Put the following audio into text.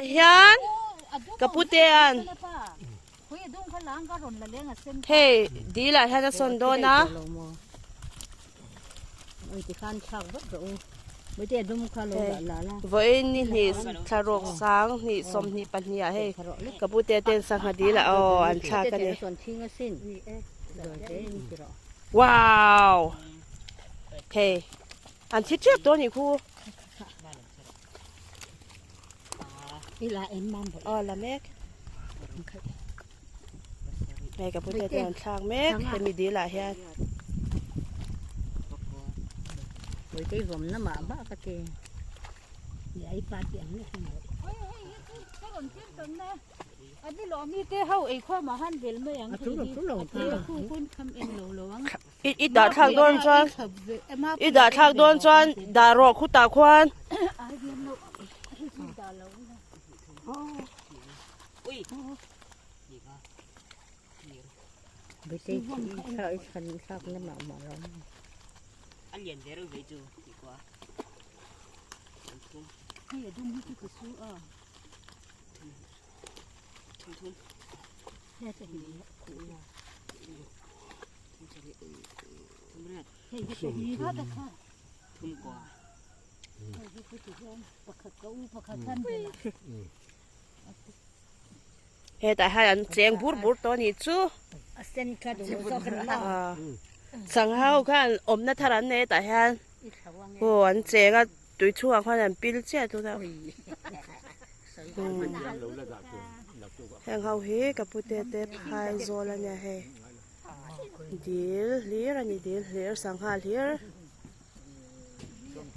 Hian ka putea'n hei dil ah hian a sawn dawn a. Vawiin ni hnih thlaruk sang hnih 22 ah hei ka putea ten sangha dil ah aw an thlak a ni. Wow! Hei an thi tep dawn a nih khu. Aw la mek hei ka pute te an thlak mek hemi dil ah hian I dah thlak dawn chuan i dah thlak dawn chuan dah rawh khutah khuan. Hetah hian an cheng bur bur tawh a nih chu. Sangha ho khan awmna thar an nei hetah hian aw an cheng a tui chhungah khuan an pil chiah tuna. Heng ho hi ka pute te phai zawl a nia hei. Dil hlir a ni dil hlir sangha hlir.